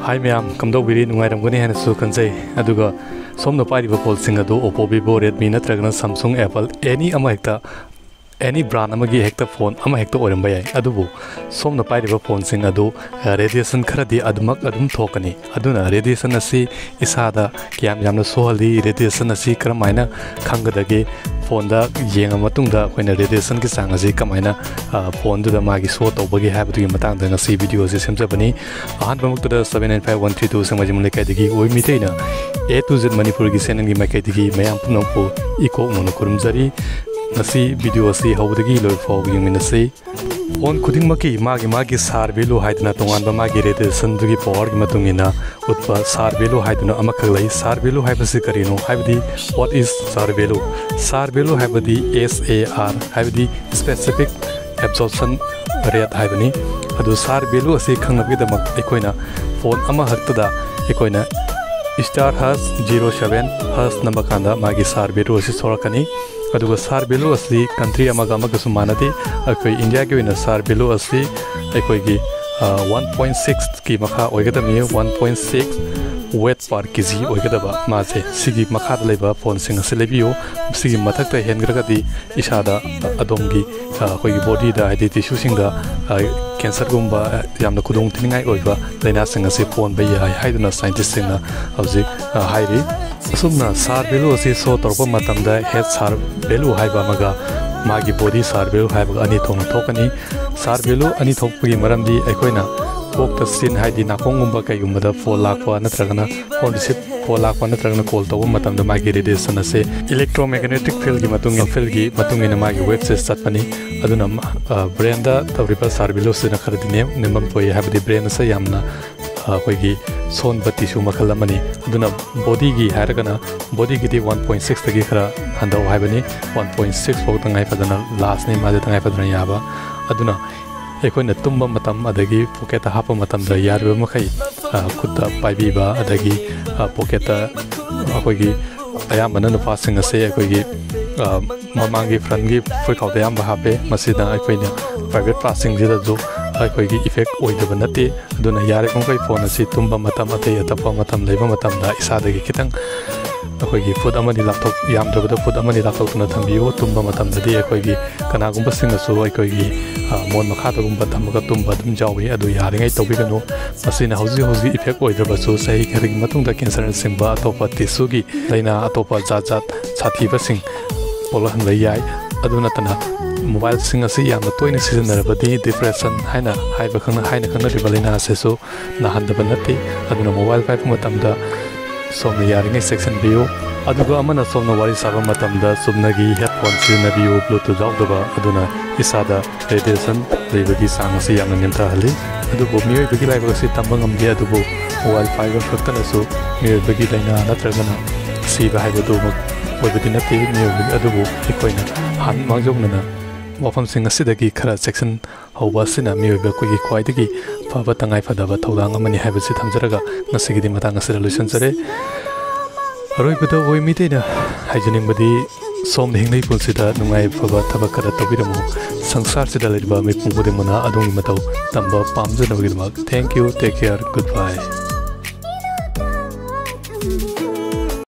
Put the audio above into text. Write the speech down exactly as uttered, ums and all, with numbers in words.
ꯍꯥꯏ ꯃꯌꯥꯝ, ꯀꯝꯗꯧꯕꯤꯔꯤ? ꯅꯨꯡꯉꯥꯏꯔꯝꯒꯅꯤ ꯍꯥꯏꯅꯁꯨ ꯈꯟꯖꯩ꯫ ꯑꯗꯨꯒ ꯁꯣꯝꯅ ꯄꯥꯏꯔꯤꯕ ꯐꯣꯟꯁꯤꯡ ꯑꯗꯨ Oppo, Vivo, Redmi ꯅꯠꯇ꯭ꯔꯒꯅ Samsung, Apple, any ꯑꯃ ꯍꯦꯛꯇ, any brand ꯑꯃꯒꯤ ꯍꯦꯛꯇ ꯐꯣꯟ ꯑꯃ ꯍꯦꯛꯇ ꯑꯣꯏꯔꯝꯕ ꯌꯥꯏ꯫ ꯑꯗꯨꯕꯨ ꯁꯣꯝꯅ ꯄꯥꯏꯔꯤꯕ ꯐꯣꯟꯁꯤꯡ ꯑꯗꯨ, ꯑ, radiation ꯈꯔꯗꯤ ꯑꯗꯨꯃꯛ ꯑꯗꯨꯝ ꯊꯣꯛꯀꯅꯤ꯫ ꯑꯗꯨꯅ radiation ꯑꯁꯤ ꯏꯁꯥꯗ ꯀꯌꯥꯝ ꯌꯥꯝꯅ ꯁꯣꯛꯍꯜꯂꯤ, radiation ꯑꯁꯤ ꯀꯔꯝꯍꯥꯏꯅ ꯈꯪꯒꯗꯒꯦ? ꯐꯣꯟꯗ ꯌꯦꯡꯉ ꯃꯇꯨꯡꯗ ꯑꯩꯈꯣꯏꯅ radiationꯒꯤ ꯆꯥꯡ ꯑꯁꯤ ꯀꯃꯥꯏꯅ, ꯑ, ꯐꯣꯟꯗꯨꯗ ꯃꯥꯒꯤ show ꯇꯧꯕꯒꯦ ꯍꯥꯏꯕꯗꯨꯒꯤ ꯃꯇꯥꯡꯗ ꯉꯁꯤ video ꯑꯁꯤ ꯁꯦꯝꯖꯕꯅꯤ꯫ ꯑꯍꯥꯟꯕꯃꯛꯇꯗ seven nine five one three two ꯁꯦꯡꯃꯥꯏꯖꯤꯡ ꯂꯩꯀꯥꯏꯗꯒꯤ ꯑꯣꯏ ꯃꯤꯇꯩꯅ A to Z ꯃꯅꯤꯄꯨꯔꯒꯤ channelꯒꯤ ꯃꯥꯏꯀꯩꯗꯒꯤ ꯃꯌꯥꯝ ꯄꯨꯝꯅꯃꯛꯄꯨ ꯏꯀꯣꯛ ꯅꯧꯅ ꯈꯨꯔꯨꯝꯖꯔꯤ꯫ ꯉꯁꯤ video ꯑꯁꯤ ꯍꯧꯕꯗꯒꯤ ꯂꯣꯏꯕ ꯐꯥꯎꯕ ꯌꯦꯡꯃꯤꯟꯅꯁꯤ꯫ ꯐꯣꯟ ꯈꯨꯗꯤꯡꯃꯛꯀꯤ ꯃꯥꯒꯤ ꯃꯥꯒꯤ SAR value ꯍꯥꯏꯗꯅ ꯇꯣꯉꯥꯟꯕ ꯃꯥꯒꯤ radiationꯗꯨꯒꯤ powerꯒꯤ ꯃꯇꯨꯡ ꯏꯟꯅ ꯎꯠꯄ SAR value ꯍꯥꯏꯗꯨꯅ ꯑꯃꯈꯛ ꯂꯩ꯫ SAR value ꯍꯥꯏꯕꯁꯤ ꯀꯔꯤꯅꯣ? ꯍꯥꯏꯕꯗꯤ, what is SAR value? SAR value ꯍꯥꯏꯕꯗꯤ S A R ꯍꯥꯏꯕꯗꯤ specific absorption rate ꯍꯥꯏꯕꯅꯤ꯫ ꯑꯗꯨ SAR value ꯑꯁꯤ ꯈꯪꯅꯕꯒꯤꯗꯃꯛ ꯑꯩꯈꯣꯏꯅ ꯐꯣꯟ ꯑꯃꯈꯛꯇꯗ ꯑꯩꯈꯣꯏꯅ star hash zero seven hash ꯅꯝꯕ ꯀꯥꯟꯗ ꯃꯥꯒꯤ SAR value ꯑꯁꯤ ꯊꯣꯔꯛꯀꯅꯤ꯫ ꯑꯗꯨꯒ SAR value ꯑꯁꯤ country ꯑꯃꯒ ꯑꯃꯒꯁꯨ ꯃꯥꯟꯅꯗꯦ꯫ ꯑꯩꯈꯣꯏ ꯏꯟꯗꯤꯌꯥꯒꯤ ꯑꯣꯏꯅ SAR value ꯑꯁꯤ ꯑꯩꯈꯣꯏꯒꯤ, ꯑ, one point sixꯀꯤ ꯃꯈꯥ ꯑꯣꯏꯒꯗꯕꯅꯤ, one point six watt per K G ꯑꯣꯏꯒꯗꯕ ꯃꯥꯁꯦ꯫ ꯁꯤꯒꯤ ꯃꯈꯥꯗ ꯂꯩꯕ ꯐꯣꯟꯁꯤꯡ ꯑꯁꯤ ꯂꯩꯕꯤꯌꯨ꯫ ꯁꯤꯒꯤ ꯃꯊꯛꯇ ꯍꯦꯟꯈ꯭ꯔꯒꯗꯤ ꯏꯁꯥꯗ, ꯑ, ꯑꯗꯣꯝꯒꯤ, ꯑ, ꯑꯩꯈꯣꯏꯒꯤ bodyꯗ, ꯍꯥꯏꯗꯤ tissueꯁꯤꯡꯗ, ꯑ, cancerꯒꯨꯝꯕ, ꯑ, ꯌꯥꯝꯅ ꯈꯨꯗꯣꯡ ꯊꯤꯅꯤꯡꯉꯥꯏ ꯑꯣꯏꯕ ꯂꯥꯏꯅꯥꯁꯤꯡ ꯑꯁꯤ ꯄꯣꯛꯍꯟꯕ ꯌꯥꯏ ꯍꯥꯏꯗꯨꯅ scientistꯁꯤꯡꯅ ꯍꯧꯖꯤꯛ, ꯑ, ꯍꯥꯏꯔꯤ꯫ ꯑꯁꯨꯝꯅ SAR value ꯑꯁꯤ show ꯇꯧꯔꯛꯄ ꯃꯇꯝꯗ head SAR value ꯍꯥꯏꯕ ꯑꯃꯒ ꯃꯥꯒꯤ body SAR value ꯍꯥꯏꯕꯒ ꯑꯅꯤ ꯊꯣꯛꯅ ꯊꯣꯛꯀꯅꯤ꯫ SAR value ꯑꯅꯤ ꯊꯣꯛꯄꯒꯤ ꯃꯔꯝꯗꯤ ꯑꯩꯈꯣꯏꯅ ꯀꯣꯛꯇ ꯆꯤꯟ, ꯍꯥꯏꯗꯤ ꯅꯥꯀꯣꯡꯒꯨꯝꯕ ꯀꯩꯒꯨꯝꯕꯗ phone ꯂꯥꯛꯄ ꯅꯠꯇ꯭ꯔꯒꯅ phone receive, phone ꯂꯥꯛꯄ ꯅꯠꯇ꯭ꯔꯒꯅ call ꯇꯧꯕ ꯃꯇꯝꯗ ꯃꯥꯒꯤ radiation ꯑꯁꯦ electromagnetic fieldꯒꯤ ꯃꯇꯨꯡ ꯏꯟꯅ, fieldꯒꯤ ꯃꯇꯨꯡ ꯏꯟꯅ ꯃꯥꯒꯤ waveꯁꯦ ꯆꯠꯄꯅꯤ꯫ ꯑꯗꯨꯅ, ꯑ, brainꯗ ꯇꯧꯔꯤꯕ SAR valueꯁꯤꯅ ꯈꯔꯗꯤ ꯅꯦꯝ-, ꯅꯦꯝꯕꯝ ꯊꯣꯛꯏ, ꯍꯥꯏꯕꯗꯤ brain ꯑꯁꯦ ꯌꯥꯝꯅ, ꯑ, ꯑꯩꯈꯣꯏꯒꯤ ꯁꯣꯟꯕ tissue ꯃꯈꯜ ꯑꯃꯅꯤ꯫ ꯑꯗꯨꯅ bodyꯒꯤ ꯍꯥꯏꯔꯒꯅ, bodyꯒꯤꯗꯤ one point sixꯇꯒꯤ ꯈꯔ ꯍꯟꯊꯧ ꯍꯥꯏꯕꯅꯤ꯫ One point six ꯐꯥꯎ ꯇꯉꯥꯏ ꯐꯗꯅ lastꯅꯤ, ꯃꯥꯁꯦ ꯇꯉꯥꯏ ꯐꯗꯅ ꯌꯥꯕ꯫ ꯑꯗꯨꯅ ꯑꯩꯈꯣꯏꯅ ꯇꯨꯝꯕ ꯃꯇꯝ ꯑꯗꯒꯤ pocketꯇ ꯍꯥꯞꯄ ꯃꯇꯝꯗ ꯌꯥꯔꯤꯕ ꯃꯈꯩ, ꯑ, ꯈꯨꯠꯇ ꯄꯥꯏꯕꯤꯕ, ꯑꯗꯒꯤ, ꯑ, pocketꯇ ꯑꯩꯈꯣꯏꯒꯤ ꯑꯌꯥꯝꯕꯅ ꯅꯨꯄꯥꯁꯤꯡ ꯑꯁꯦ ꯑꯩꯈꯣꯏꯒꯤ, ꯑ, ꯃꯃꯥꯡꯒꯤ frontꯒꯤ ꯐꯨꯔꯤꯠꯈꯥꯎꯗ ꯑꯌꯥꯝꯕ ꯍꯥꯞꯄꯦ꯫ ꯃꯁꯤꯅ ꯑꯩꯈꯣꯏꯅ private partꯁꯤꯡꯁꯤꯗꯁꯨ, ꯑꯩꯈꯣꯏꯒꯤ ꯏꯐꯦꯛ ꯑꯣꯏꯗꯕ ꯅꯠꯇꯦ꯫ ꯑꯗꯨꯅ ꯌꯥꯔꯤꯕꯃꯈꯩ ꯐꯣꯟ ꯑꯁꯤ ꯇꯨꯝꯕ ꯃꯇꯝ, ꯑꯇꯩ ꯑꯇꯣꯞꯄ ꯃꯇꯝ ꯂꯩꯕ ꯃꯇꯝꯗ ꯏꯁꯥꯗꯒꯤ ꯈꯤꯇꯪ ꯑꯩꯈꯣꯏꯒꯤ ꯐꯨꯠ ꯑꯃꯅꯤ ꯂꯥꯞꯊꯣꯛ-, ꯌꯥꯝꯗ꯭ꯔꯕꯗ ꯐꯨꯠ ꯑꯃꯅꯤ ꯂꯥꯞꯊꯣꯛꯇꯨꯅ ꯊꯝꯕꯤꯌꯨ꯫ ꯇꯨꯝꯕ ꯃꯇꯝꯗꯗꯤ ꯑꯩꯈꯣꯏꯒꯤ ꯀꯅꯥꯒꯨꯝꯕꯁꯤꯡꯅꯁꯨ ꯑꯩꯈꯣꯏꯒꯤ, ꯑ, ꯃꯣꯟ ꯃꯈꯥꯗꯒꯨꯝꯕ ꯊꯝꯃꯒ ꯇꯨꯝꯕ ꯑꯗꯨꯝ ꯌꯥꯎꯏ꯫ ꯑꯗꯨ ꯌꯥꯔꯤꯉꯩ ꯇꯧꯕꯤꯒꯅꯨ꯫ ꯃꯁꯤꯅ ꯍꯧꯖꯤꯛ ꯍꯧꯖꯤꯛ ꯏꯐꯦꯛ ꯑꯣꯏꯗ꯭ꯔꯕꯁꯨ ꯆꯍꯤ ꯈꯔꯒꯤ ꯃꯇꯨꯡꯗ ꯀꯦꯟꯁꯔꯅꯆꯤꯡꯕ ꯑꯇꯣꯞꯄ ꯇꯤꯁꯨꯒꯤ ꯂꯥꯏꯅꯥ, ꯑꯇꯣꯞꯄ ꯖꯥꯠ ꯖꯥꯠ ꯁꯥꯊꯤꯕꯁꯤꯡ ꯄꯣꯛꯂꯛꯍꯟꯕ ꯌꯥꯏ꯫ ꯑꯗꯨ ꯅꯠꯇꯅ ꯃꯣꯕꯥꯏꯜꯁꯤꯡ ꯑꯁꯤ ꯌꯥꯝꯅ ꯇꯣꯏꯅ ꯁꯤꯖꯤꯟꯅꯔꯕꯗꯤ ꯗꯤꯄ꯭ꯔꯦꯁꯟ ꯍꯥꯏꯅ ꯍꯥꯏꯕ ꯈꯪꯅ-, ꯍꯥꯏꯅ ꯈꯪꯅꯔꯤꯕ ꯂꯥꯏꯅꯥ ꯑꯁꯤꯁꯨ ꯅꯥꯍꯟꯗꯕ ꯅꯠꯇꯦ꯫ ꯑꯗꯨꯅ ꯃꯣꯕꯥꯏꯜ ꯄꯥꯏꯕ ꯃꯇꯝꯗ ꯁꯣꯝꯅ ꯌꯥꯔꯤꯉꯩ ꯆꯦꯛꯁꯤꯟꯕꯤꯌꯨ꯫ ꯑꯗꯨꯒ ꯑꯃꯅ ꯁꯣꯝꯅ ꯋꯥꯔꯤ ꯁꯥꯕ ꯃꯇꯝꯗ ꯆꯨꯝꯅꯒꯤ ꯍꯦꯠꯐꯣꯟ ꯁꯤꯖꯤꯟꯅꯕꯤꯌꯨ, ꯕ꯭ꯂꯨꯇꯨꯠ ꯌꯥꯎꯗꯕ꯫ ꯑꯗꯨꯅ ꯏꯁꯥꯗ ꯔꯦꯗꯤꯌꯦꯁꯟ ꯂꯩꯕꯒꯤ ꯆꯥꯡ ꯑꯁꯤ ꯌꯥꯝꯅ ꯅꯦꯝꯊꯍꯜꯂꯤ꯫ ꯑꯗꯨꯕꯨ ꯃꯤꯑꯣꯏꯕꯒꯤ ꯂꯥꯏꯕꯛ ꯑꯁꯤ ꯇꯝꯕ ꯉꯝꯗꯦ꯫ ꯑꯗꯨꯕꯨ ꯃꯣꯕꯥꯏꯜ ꯄꯥꯏꯕ ꯈꯛꯇꯅꯁꯨ ꯃꯤꯑꯣꯏꯕꯒꯤ ꯂꯥꯏꯅꯥ ꯅꯠꯇ꯭ꯔꯒꯅ ꯁꯤꯕ ꯍꯥꯏꯕꯗꯨꯃꯛ ꯑꯣꯏꯕꯗꯤ ꯅꯠꯇꯦ꯫ ꯃꯤꯑꯣꯏꯕꯒꯤ, ꯑꯗꯨꯕꯨ ꯑꯩꯈꯣꯏꯅ ꯍꯥꯟ-, ꯃꯥꯡꯖꯧꯅꯅ ꯋꯥꯐꯝꯁꯤꯡ ꯑꯁꯤꯗꯒꯤ ꯈꯔ ꯆꯦꯛꯁꯤꯟ ꯍꯧꯕ ꯑꯁꯤꯅ ꯃꯤꯑꯣꯏꯕ ꯑꯩꯈꯣꯏꯒꯤ ꯈ꯭ꯋꯥꯏꯗꯒꯤ ꯐꯕ ꯇꯉꯥꯏ ꯐꯗꯕ ꯊꯧꯗꯥꯡ ꯑꯃꯅꯤ ꯍꯥꯏꯕꯁꯤ ꯊꯝꯖꯔꯒ ꯉꯁꯤꯒꯤꯗꯤ ꯃꯇꯥꯡ ꯑꯁꯤꯗ ꯂꯣꯏꯁꯤꯟꯖꯔꯦ꯫ ꯑꯔꯣꯏꯕꯗ ꯑꯣꯏ ꯃꯤꯇꯩꯅ ꯍꯥꯏꯖꯅꯤꯡꯕꯗꯤ, ꯁꯣꯝꯅ ꯍꯤꯡꯂꯤ ꯄꯨꯟꯁꯤꯗ ꯅꯨꯡꯉꯥꯏ ꯐꯕ ꯊꯕꯛ ꯈꯔ ꯇꯧꯕꯤꯔꯝꯃꯨ꯫ ꯁꯪꯁꯥꯔꯁꯤꯗ ꯂꯩꯔꯤꯕ ꯃꯤꯄꯨꯝ ꯈꯨꯗꯤꯡꯃꯛꯅ ꯑꯗꯣꯝꯒꯤ ꯃꯇꯧ ꯇꯝꯕ ꯄꯥꯝꯖꯅꯕꯒꯤꯗꯃꯛ꯫ Thank you, take care, goodbye꯫